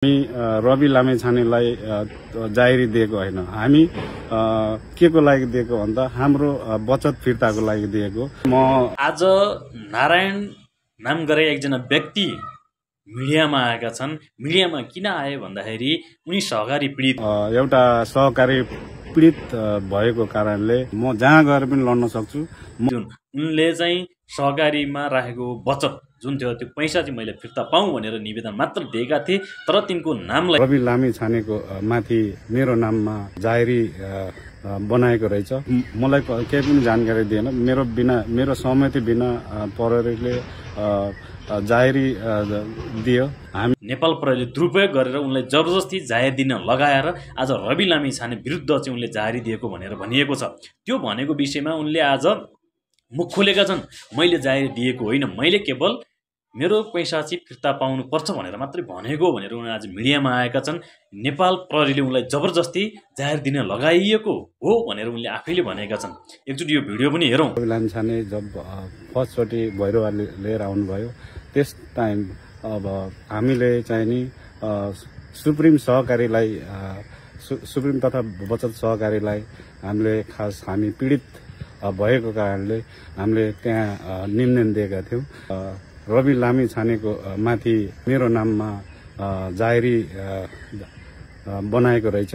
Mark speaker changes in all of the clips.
Speaker 1: हामी रवि लामेछानेलाई जाहेरी दिएको होइन। हामी के को लागि दिएको भन्दा हाम्रो बचत फिर्ताको लागि दिएको। म
Speaker 2: आज नारायण नाम गरे एकजना व्यक्ति मिडियामा आएका छन्। मिडियामा किन आए भन्दाखेरि उनी सहकारी पीडित
Speaker 1: एउटा सहकारी पीडित भएको कारणले म जहाँ गएर पनि लड्न सक्छु।
Speaker 2: उनले चाहिँ सहकारीमा राखेको बचत जुन थियो त्यो पैसा चाहिँ मैले फिर्ता पाऊँ भनेर निवेदन मात्र दिएका थिए। तर तिनको नामलाई
Speaker 1: रवि लामेछानेको माथि मेरो नाममा जाहेरी बनाएको रहेछ। मलाई केही पनि जानकारी दिएन। मेरो सहमति बिना प्रहरीले जाहेरी दियो। हामी
Speaker 2: नेपाल प्रहरीले दुरुपयोग गरेर उनलाई जबरजस्ती जाहेरी दिन लगाएर आज रवि लामेछाने विरुद्ध चाहिँ उनले जाहेरी दिएको भनेर भनिएको छ। त्यो भनेको विषयमा उनले आज मुख खोलेका छन्। मैले जाहेरी दिएको होइन, मैले केवल मेरो पैसा चाहिँ फिर्ता पाउनु पर्छ भनेर मात्रै भनेको भनेर उनी आज मिडियामा आएका छन्। नेपाल प्रहरीले उनलाई जबरजस्ती जाहेरी दिन लगाइएको हो भनेर उनले आफैले भनेका छन्। एकचोटि यो भिडियो पनि हेरौँ।
Speaker 1: रवि लामेछाने जब फर्स्टचोटि भैरवा लिएर आउनुभयो त्यस टाइम अब हामीले चाहिँ नि सुप्रिम सहकारीलाई सुप्रिम तथा बचत सहकारीलाई हामी पीडित भएको कारणले हामीले त्यहाँ निवेदन दिएका थियौँ। रवि लामेछानेको माथि मेरो नाममा जाहेरी बनाएको रहेछ।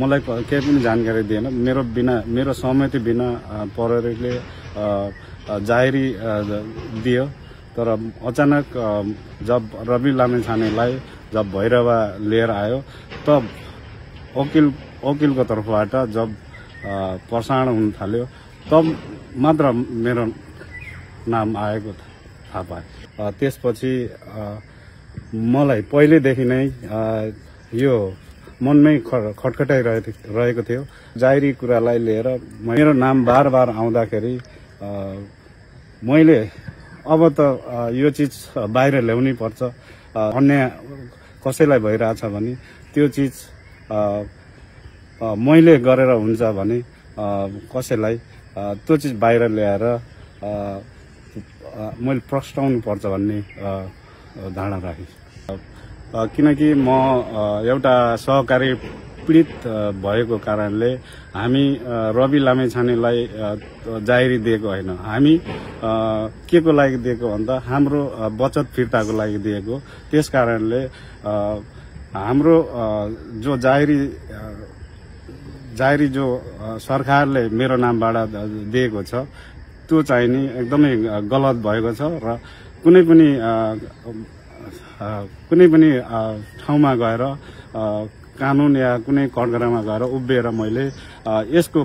Speaker 1: मलाई केही पनि जानकारी दिएन। मेरो सहमति बिना प्रहरीले जाहेरी दियो। तर अचानक जब रवि लामेछानेलाई जब भैरवा लिएर आयो तब वकिलको तर्फबाट जब प्रसारण हुन थाल्यो तब मात्र मेरो नाम आएको थाहा पाएँ। त्यसपछि मलाई पहिलेदेखि नै यो मनमै खटखटाइरहेको थियो। जाहेरी कुरालाई लिएर मेरो नाम बार आउँदाखेरि मैले अब त यो चिज बाहिर ल्याउनै पर्छ। अन्याय कसैलाई भइरहेछ भने त्यो चिज मैले गरेर हुन्छ भने कसैलाई त्यो चिज बाहिर ल्याएर मैले प्रस्ताउनु पर्छ भन्ने धारणा राखेँ। किनकि म एउटा सहकारी पीडित भएको कारणले हामी रवि लामेछानेलाई जाहेरी दिएको होइन। हामी के को लागि दिएको भन्दा हाम्रो बचत फिर्ताको लागि दिएको। त्यस कारणले हाम्रो जो जाहेरी जो सरकारले मेरो नामबाट दिएको छ त्यो चाहिँ नि एकदमै गलत भएको छ र कुनै पनि ठाउँमा गएर कानुन या कुनै कटघरामा गएर उभिएर मैले यसको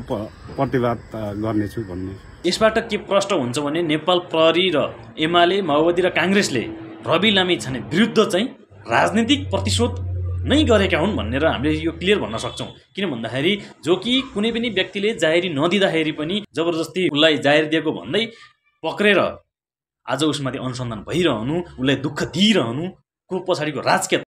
Speaker 1: प्रतिवाद गर्नेछु भन्ने।
Speaker 2: यसबाट के प्रश्न हुन्छ भने नेपाल प्रहरी र एमाले माओवादी र काङ्ग्रेसले रवि लामेछाने विरुद्ध चाहिँ राजनीतिक प्रतिशोध नै गरेका हुन् भनेर हामीले यो क्लियर भन्न सक्छौँ। किन भन्दाखेरि जो कि कुनै पनि व्यक्तिले जाहेरी नदिँदाखेरि पनि जबरजस्ती उसलाई जाहेरी दिएको भन्दै पक्रेर आज उसमाथि अनुसन्धान भइरहनु, उसलाई दुःख दिइरहनुको पछाडिको राज के